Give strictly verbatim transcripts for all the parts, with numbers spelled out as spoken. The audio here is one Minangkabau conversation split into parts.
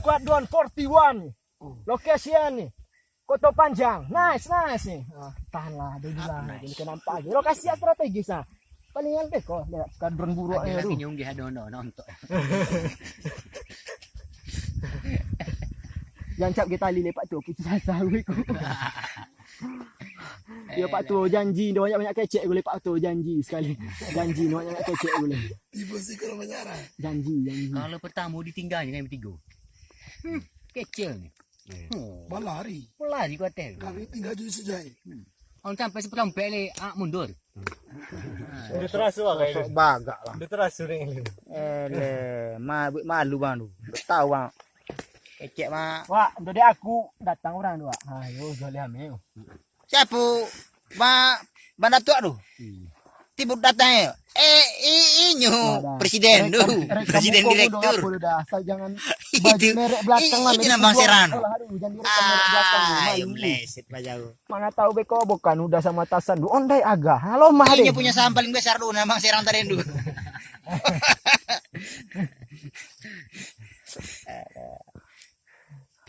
Squadron forty one. Location ni, Koto Panjang. Nice, nice ni. Ah, tahanlah, ada dulu lah. Nice. Jadi kau nampak lagi. Lokasi yang strategis lah. Palingan beko, lihat squadron buruk ni tu. Lagi nyunggih ada nonton. Jangan cap kita lilepak tu, putus asa gue ku. Ya, Pak Tuo, janji, dia banyak-banyak kecek boleh, Pak Tuo, janji sekali. Janji, dia banyak-banyak kecek boleh. Tipu si kalau menyerah. Janji, janji. Kalau pertama ditinggalnya kan bertiga. Hmm, kecil ni. Oh. Balari. Balari kuatel. Kami tinggal di sejai. Hmm. Orang sampai seperompek le, ah, mundur. Udah terasa lah kayak itu. Bagak lah. Udah terasa ni. Eh, le, ma-, malu bang tu. Tahu bang. Kecek, Mak. Wak, untuk dek aku datang orang tu, Wak. Ha, yo, Zoleh Amir. Siapa? Ba-, Bang Datuk tu? Hmm. Tibo datang, yo. Eh, i-, inyo presiden tu. Presiden direktur. Asal jangan baju merek belakang lah. Itu nambang serang. Aduh, jangan direkam merek belakang tu. Ah, yo, meleset lah jauh. Mana tahu beko bukan udah sama atasan tu. Ondai agak. Halo, mah. Inyo punya saham paling besar tu, nambang serang tadi tu.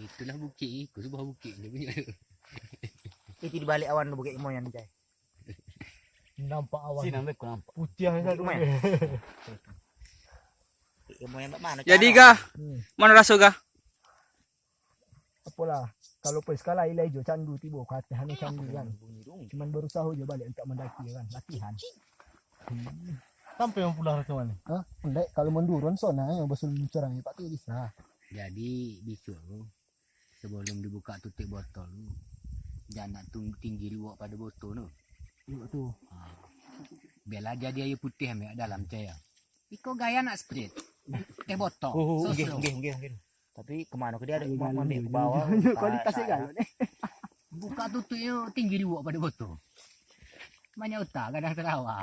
Itulah bukik, itu sebuah bukik. Itu di balik awan tu, Bukik Imoyan, Cai. Nampak awan. Sini, nampak, nampak. Putih yang satu. Bukik Imoyan. Bukik Imoyan kat mana? Jadi, Cai? Gah, hmm. Mana raso, Gah? Apolah, kalau pai sakali lah ijo candu tibo ka ateh anu candu kan. Cuman berusaha je balik untuk mendaki kan, latihan. Sampai yang pulang raso mano? Hah? Ndek, kalau mandurun sana yang basul curang Pak tu bisa. Jadi, bisuak tu, sebelum dibuka tutup botol tu, jan nak tung-, tinggi luak pada botol tu. Luak tu. Ha. Biarlah jadi air putih ambil dalam cai. Iko gaya nak sprit. Teh botol. Oh, oh, nggih, nggih, nggih, nggih. Tapi kemano ke dia ada mau ambil ke bawah? Kualitas dia galak ni. Buka tutupnya tinggi dua pada botol. Banyak utak, kadang terawak.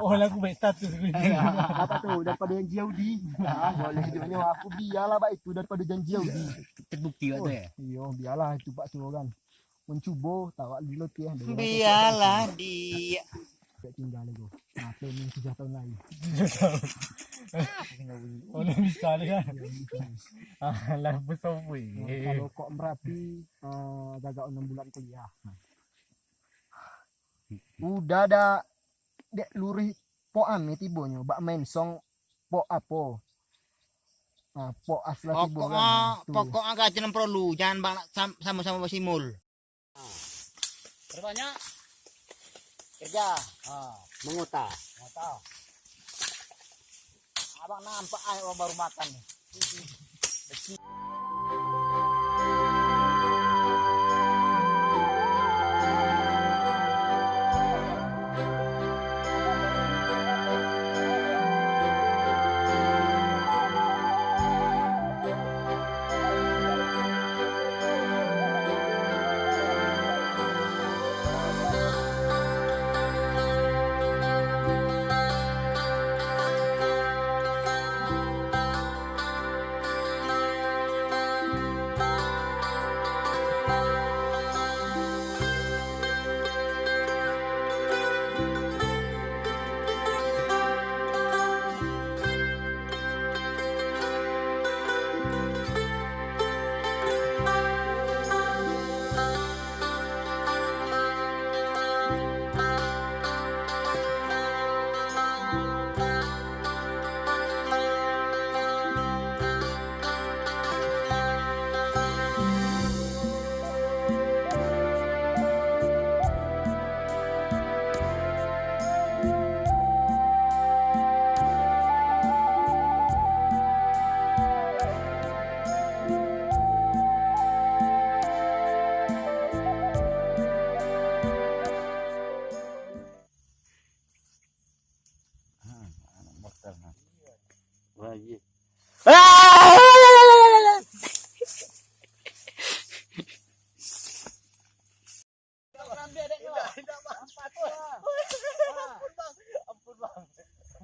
Oh, lagu baik status. Apa tu? Daripada janji Yahudi. Ah, boleh juga nyo. Aku biarlah baik itu daripada janji Yahudi. Terbukti waktu ya? Iyo, biarlah itu Pak Suruh kan. Mancubo, tawak dulu tiah. Biarlah dia. Tak tinggal lagi. Nah, planning tujuh tahun lagi. Oh, dah bisa dia kan? Ah, lah besar pun. Nah, kalau kok Merapi, eh, gagak enam bulan kuliah. Udah ada dek lurih pok ame tibonyo, bak main song pok apo? Ah, pok asla tibo kan. Pokok, ah, tu. Pokok agak jangan perlu, jangan bang sam-, sama-sama basimul. Berbanyak. Kerja. Ha. Mengota. Mengota. Abang nampak ai orang baru makan ni.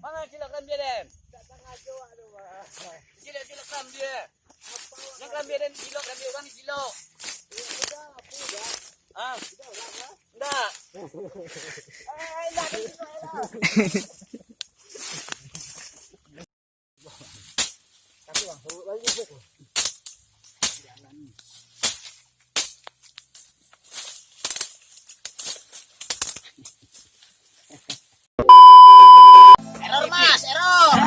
Mana cilok kerambia den? Cilok, cilok kerambia. Yang kerambia den cilok, kerambia urang ni cilok. Ah. Ndak. Error, Mas, error.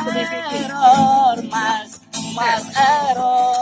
Error, Mas. Mas, error.